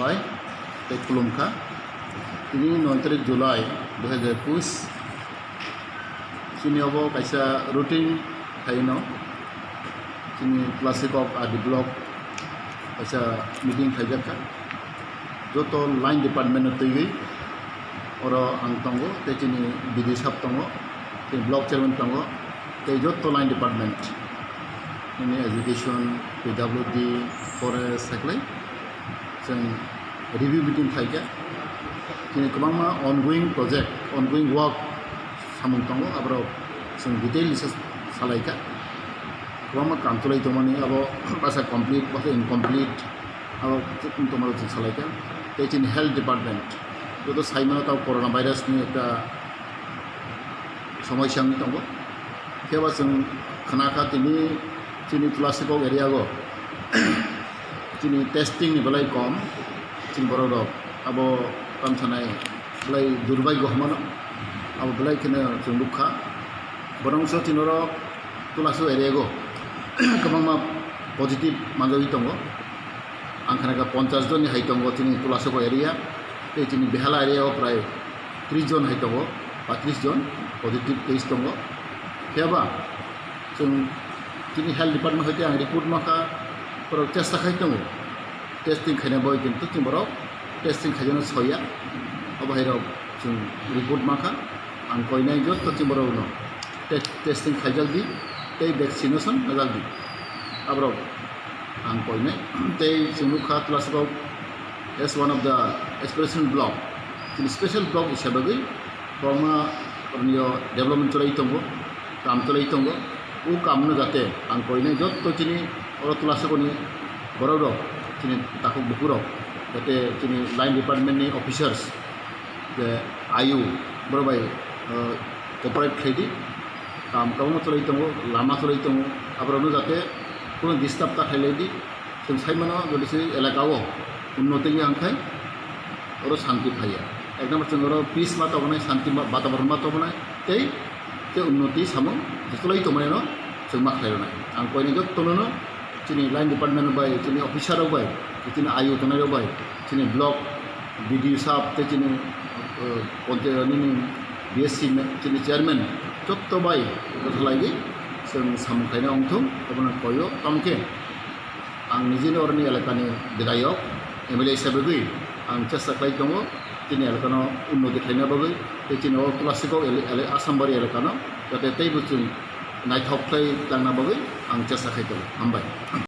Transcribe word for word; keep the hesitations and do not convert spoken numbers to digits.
Bai, tei khulumkha. Tini noy tarik July dui hazar ekush. Chini obo kaisa routine khaino. Chini Klasikok R D block kaisa meeting khaijakha. Joto line department no twiwi oro ang tongo, tei chini B D sab tongo, tei block chairman tongo, tei joto line department, nini education, P W D, forest, saklai chwng review meeting khaikha. Chini kwbangma ongoing project, ongoing work samung tongo, aborok chwng detail se salaikha. Kwbangma kam chwlai tongmani, abo basa complete, basa incomplete, abo tongmani chwng salaikha. Tei chini health department, joto saimano tamo corona virus ni ekta somosya wngwi tongo. Phiya ba chwng khna kha tini chini Klasikok area o chini testing ni belai kom, chini borok rok abo tamo sanai belai durbagyo hinmano, abo belai kheno chwng nukha. Borok wngso chini oro Klasikok area o kwbangma positive manjagwi tongo. Ang khna kha ponchash jonni hai tongo chini Klasikok area, tei chini Behala area o prai tris jon hai tongo, patris jon positive case tongo. Phiya ba chwng chini health department hai tei ang report mankha, borok chesta khai tongo, testing khaina bagwi, kintu chwng borok testing khaijano soya. Abo hai rok chwng report mankha, ang koinai joto chini borok no test, testing khaijak di, tei vaccination najak di. Aborok ang koinai. Tei chwng nukha Klasikok as one of the aspiration block, chini special block hisa bagwi kwbangma oroni o development chwlai tongo, kam chwlai tongo. O kam no jate ang koinai joto chini oro Klasikok ni borok rok, chini takhuk buku rok, jate chini line department ni officers, je ayu borok bai, eh, cooperate khlai di. Kam kwbangma chwlai tongo, lama chwlai tongo, aborokno jate kunu disturb ta khlai lai di. Chwng sai mano, jodi se elaka o unnoti wngya hwn khai oro shanti phaiya. Ek number chwng oro peace ma tongmani, shanti ma, bataboron ma tongmani, tei, tei unnoti samung je chwlai tongmani no chwng ma khlai rwnai. Ang koinai jotono no chini line department rok bai, chini officer rok bai, chini ayu tongnai rok bai, chini block B D O sab tei chini, eh, ponchayat nini B S C me-, chini chairman joto bai kotha lai di chwng samung khaina wngthung, obono koio. Tamo khe ang nijini oroni elakani bidayok, M L A hisa bagwi ang chesta khlai tongo, chini elakano unnoti khlaina bagwi, tei chini o Klasikok ele-, ele-, Asambari elakano jate teibo chwng naithok khlai tangna bagwi ang chesta khai tongo. Hambai.